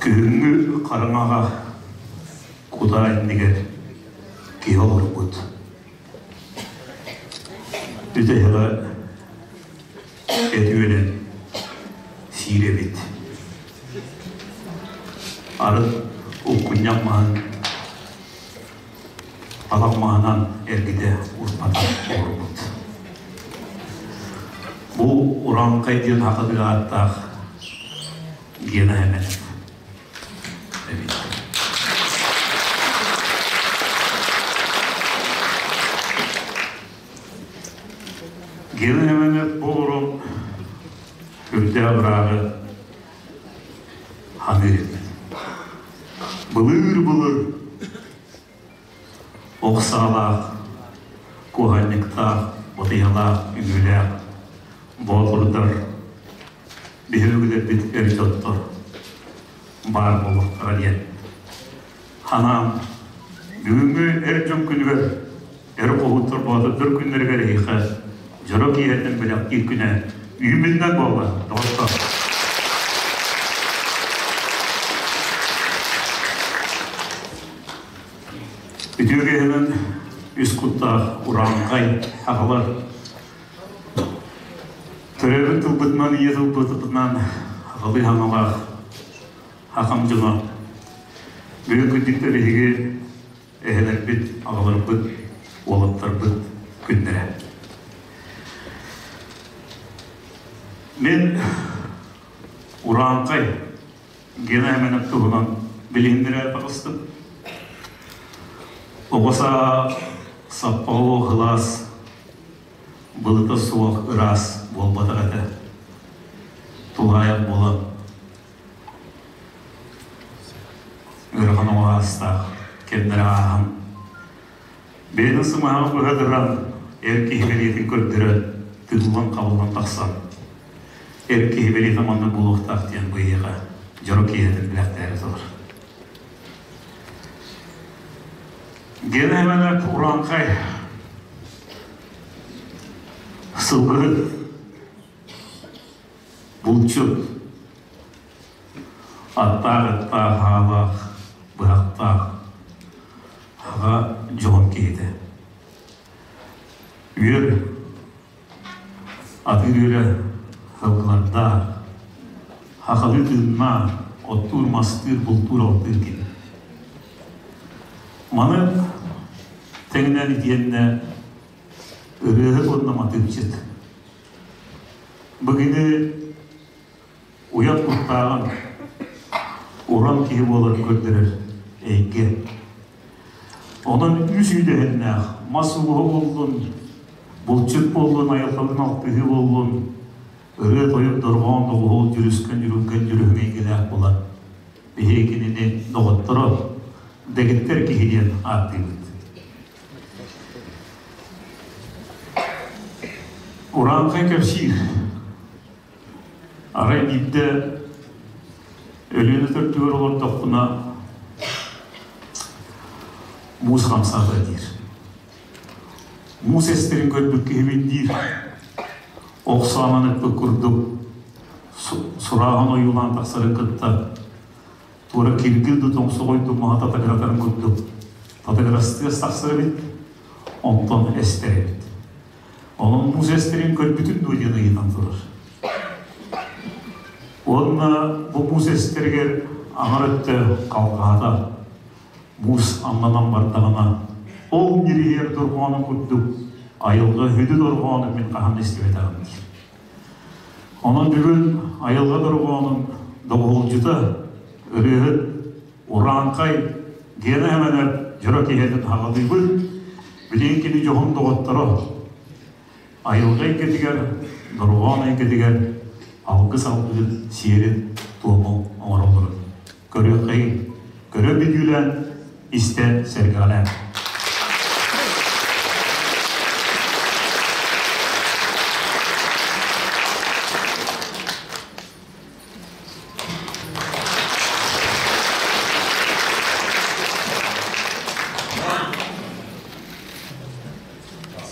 Күһүҥҥү хараҥаҕа кутаа иннигэр киһи олорбут. Бүтэһигэ эт үөлэн сиир эбит. Арыт уккунньах маһын талах маһынан эргитэ урпата олорбут. Бу Урааҥхай диэн хахыгы ааттаах Гена Эмэнов эбит. Гена Эмэнов бу олорон үрдээх бырааҕы ханыыр эбит. Былыыр-былыр ох саалаах, куоһанньыктаах, батыйалаах, үгүлээх боотурдар биһиги үгүлэрбит өрүт оттор баар буолуохтара диэн ханаан бүгүҥҥү эр дьон күнүгэр эр хоһууттар боотурдар күннэригэр эһиэхэ дьоро киэһэтин бэлэхтиир күнэ үүмүннэн буолла доҕоттор. Үтүө киһинэн үс куттаах урааҥхай аҕалар төрөөбүт тылбытынан ийэ тылбытынан аҕалыы хаҥалаах хахам дьоно бүгүн күндүктэр биһиги эһэлэрбит, аҕаларбыт, уолаттарбыт күннэрэ. Мин урааҥхай Гена Эмэнов туһунан билиһиннэрэ таҕыстым. Оҕо саа саппаҕа кылаас былыта суох ыраас буолбатах этэ. Тулаайах буолан ыарахан оҕо аастаах кэмнэрэ ааһан бэйэтин сымаһаҕын быһа тыран эр киһи бэлиэтин көрдөрөн тыыллан-хабыллан тахсан эр киһи бэлиэтэ маннык буолуохтаах диэн быйыаха дьоро киэһэтин билэхтээри турар. Гена Ивановна Урааҥхай сылгыһыт булчут аттаах ыттаах хаалаах быһахтаах аҕа дьоһун киһитэ үөр атыыр үөрэ сылгылардаах хахалыы тыыннаах оттуур мастыыр бултуур алтыыр киһи маны тэҥинэн итиэннэ ырыаһыт уонна матыыпчыт Бүгүнү уйан куттааҕын уран киһи буолан көрдөрөр эйгэ. Онон үс үүдэһиннээх мас ууһа буоллун, булчут буоллун, айылҕалыын алтыһыы буоллун, ырыа-тойук дорҕоон доҕуһуол дьүрүскэн дьүрүлгэн дьүрүһүҥ эйгэлээх буолан, биһиги кинини доҕотторо, дэгиттэр киһи диэн ааттыыбыт. Урааҥхай кэпсиир. Арай биирдэ Өлүөнэ төрдүгэр олордохпуна муус хамсаата диир. Муус эстэрин көрбүт киһибин диир. Ох саанан ыппыт курдук сурааһын ойуулаан тахсарын кытта туора киргил да тоҥсоҕойдуу маһа татыгыратарын курдук татыгырастыас тахсар эбит, онтон эстэр эбит. Онон муус эстэрин көрбүтүн дуо диэн ыйытан турар. Уонна бу муус эстэригэр аҥар өттө халҕаата, муус аннанан бардаҕына, ол ньириһиэр дорҕоонун курдук айылҕа сүдү дорҕоонун мин хаһан да истибэтэҕим диир. Онон бүгүн айылҕа дорҕоонун доҕуһулдьута, ырыаһыт Урааҥхай Гена Эмэнэп дьоро киһитин аҕалыыбыт, билигин кини дьоһун доҕотторо айылҕа эйгэтигэр, дорҕоон эйгэтигэр алгыс алгыһын сиэрин-туомун оҥороллорун көрүөххэйиҥ, көрө бүдүүлээн, истэ сэргэҕэлээн.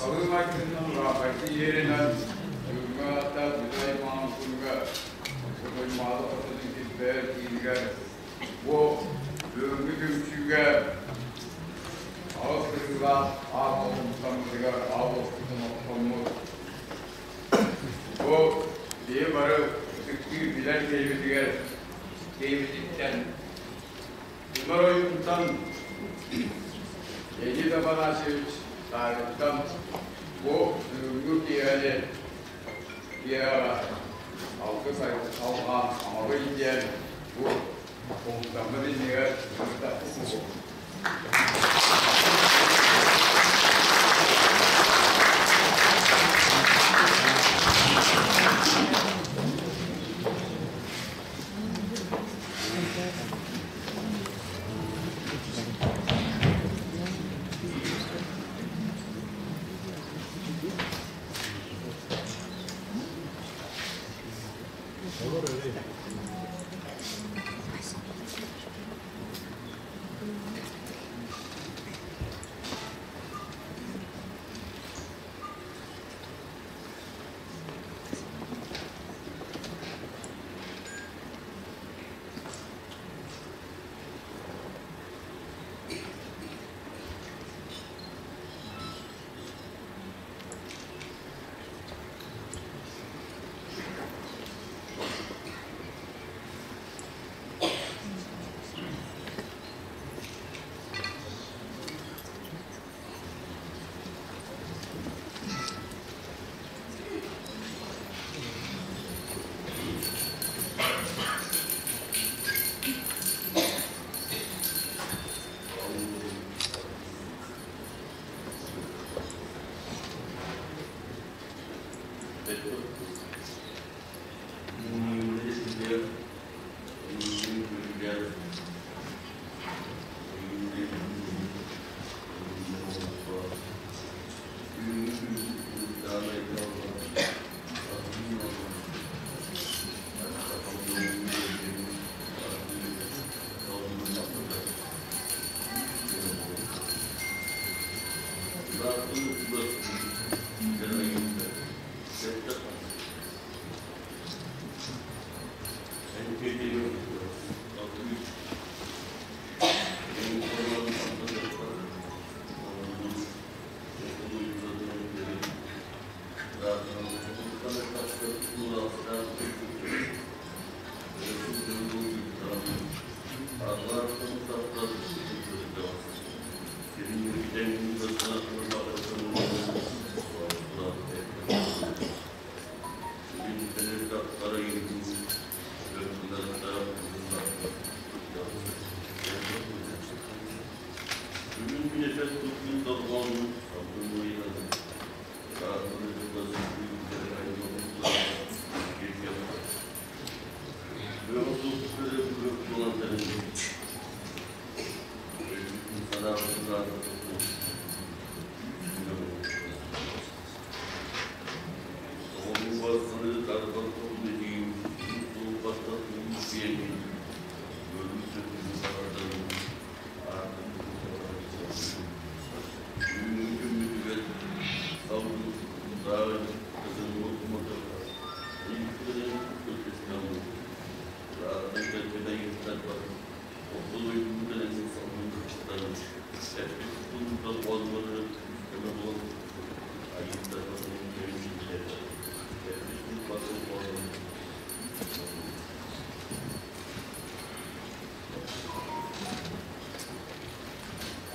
Сахалыы майгынынан ураахайты иэринэн бүгүҥҥү ааттаах Бүтэй Маамыкунга Сокоймаалы хотонун килбэйэр киинигэр. түмсүүгэ аҕыс кырыылаах аат оломтоммутугар аал уоппутун оттоммут. Бу биһи бары ытыктыы билэр киһибитигэр киһибититтэн Тимур ойуунтан Леонид Афанасьевич Саайыттан бу бүгүҥҥү киэһэни киэһэҕэ алгыс алҕаан амабый диэн бу Уһуктаммыт иннигэр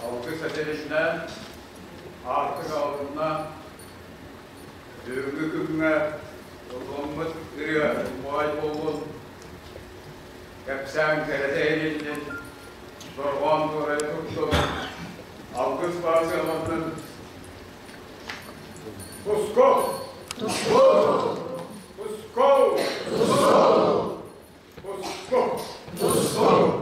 Алгыс этэринэн аартык аҕалынна бүгүҥҥү күҥҥэ ылламмыт ырыа баай буоллун, кэпсээн кэрэтэ иһиллин, дорҕоон туорайа турдун, алгыс баар сыаланнын. Туску! Туску! Туску! Туску! Туску!